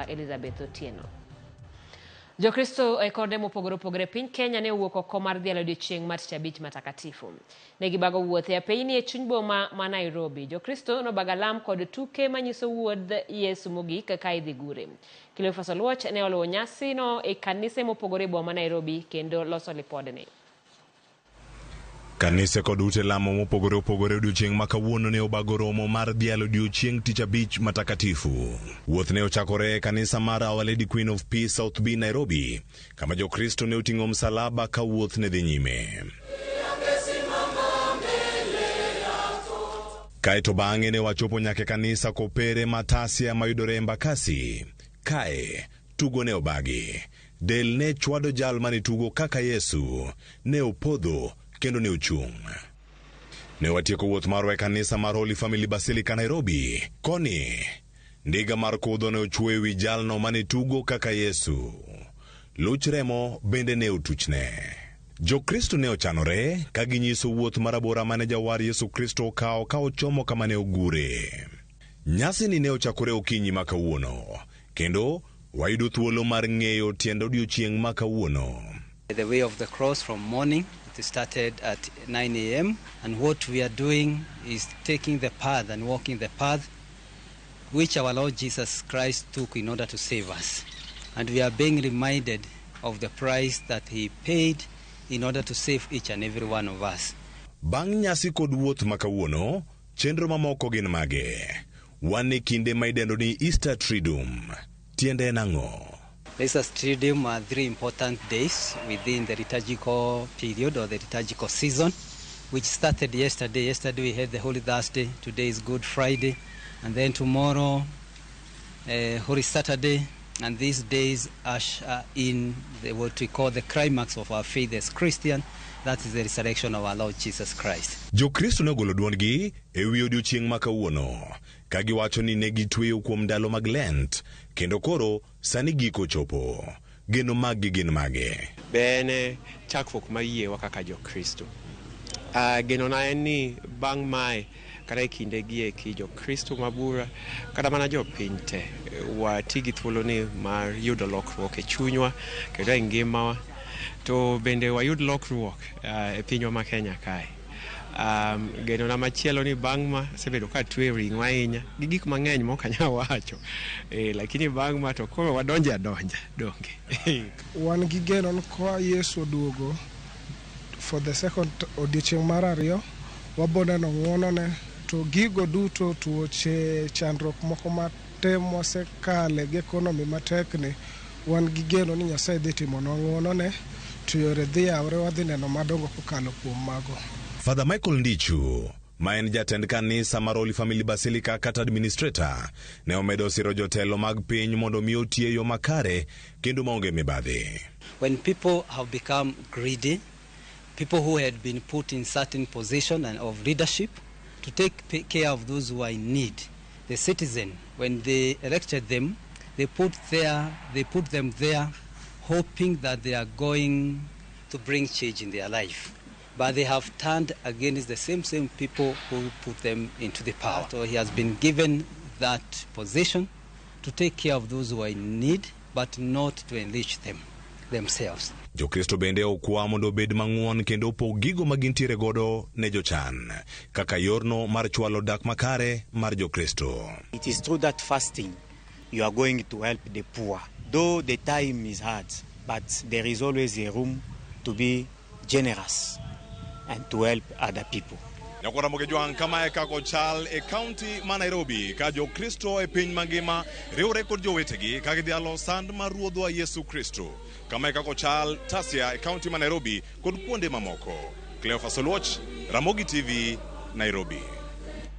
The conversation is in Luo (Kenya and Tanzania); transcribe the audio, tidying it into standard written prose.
Elizabeth Otieno. Jokristo e konde mopogore opogore e piny Kenya ne owuok oko mar dhialo odiechieng' mar Tich Abich Matakatifu. Ne gibago wuoth e apeyni e chuny boma ma Nairobi. Jokristo nobago alam kod tuke manyiso wuodh Yesu mogik ka idhi gure. Cleophas Oluoch ne oluwo nyasino e kanise mopogore e boma ma Nairobi kendo loso lipodni. Kanise kod ute lamo mopogore opogore odiochieng' ma kawuono ne obago romo mar dhialo odiochieng' Tich Abich Matakatifu. Wuoth ne ochakore e kanisa mar Our Lady Queen of Peace, South B, Nairobi, kama Jokristo ne oting'o msalaba ka wuoth ne dhi nyime. Kae to bang'e ne wachopo nyaka e kanisa Kopere Matasia mayudore Embakasi. Kae, tugo ne obagi. Del ne chwado jal mane tugo kaka Yesu, ne opodho kendo ne ochung'. Ne watieko wuoth marwa e kanisa mar Holy Family Basilica Nairobi. Koni, ndiga mar kudho ne ochwo e wi jalno mane tugo kaka Yesu. Luch remo bende ne otuchne. Jokristo ne ochanore ka ginyiso wuoth marabora mane jawar Yesu Kristo okawo ka ochomo kama ne ogure. Nyasini ne ochakore okinyi ma kawuono, kendo wayudo thuolo mar ng'eyo tiend odiochieng' ma kawuono. The way of the cross from morning, it started at 9 a.m. And what we are doing is taking the path and walking the path which our Lord Jesus Christ took in order to save us. And we are being reminded of the price that he paid in order to save each and every one of us. Bang' nyasi kod wuoth ma kawuono, chenro mamoko gin mage? Wan e kinde ma idendo ni Easter Triduum. Tiende en ang'o? The Easter Triduum are three important days within the liturgical period or the liturgical season, which started yesterday. Yesterday we had the Holy Thursday, today is Good Friday, and then tomorrow, Holy Saturday, and these days usher in what we call the climax of our faith as Christian, that is the resurrection of our Lord Jesus Christ. Jokristo ne ogolo duondgi e wi odiochieng' ma kawuono, ka giwacho ni ne gitweyo kuom ndalo mag Lent, kendo koro sani giko ochopo. Geno maggi gin mage? Be en chakruok mar yiewa kaka Jokristo. Genona en ni bang' mae kata e kinde gi eki Jokristo mabura kata mana jopiny te wati gi thuoloni mar yudo lokruok e chunywa kendo e ngimawa to bende wayud lokruok e pinywa ma Kenya kae. Genona machielo ni bang' ma asebedo ka atweyo ring'o ahinya gi gik mang'eny mok anyal wacho lakini bang' ma to koro wadonje adonja donge. Wan gi geno ni ka Yesu oduogo for the second odiochieng' mar ariyo, wabo neno ng'wonone to gigo duto tuoche chandruok moko mate mwasekale gi economy matek ni wan gi geno ni Nyasaye dhi timonwa ng'wonone to yore dhi yawre wadhi neno madongo kokalo kuom mago. Father Michael Ndichu ma en jatend kanisa mar Holy Family Basilica kata administrator ne omedo siro jotelo mag piny mondo mi oti e yo makare kendo maonge mibadhi. When people have become greedy, people who had been put in certain position and of leadership to take care of those who are in need, the citizen, when they elected them, they put them there hoping that they are going to bring change in their life. But they have turned against the same people who put them into the power. So he has been given that position to take care of those who are in need, but not to enrich them themselves. Jokristo bende okwa mondo obed mang'won kendo opog gigo ma gintiere godo ne jochan kaka yorno mar chwalo dak makare mar Jokristo. It is through that fasting you are going to help the poor. Though the time is hard, but there is always a room to be generous and to help other people. Nyakwara Mogejwang' kamae kaka ochal e kaunti ma Nairobi ka Jokristo e piny mangima riwre kod jowetegi ka gidhialo sand mar Ruodhwa Yesu Kristo. Kamae kaka ochal Tasia e kaunti ma Nairobi kod kuonde mamoko. Cleophas Oluoch, Ramogi TV, Nairobi.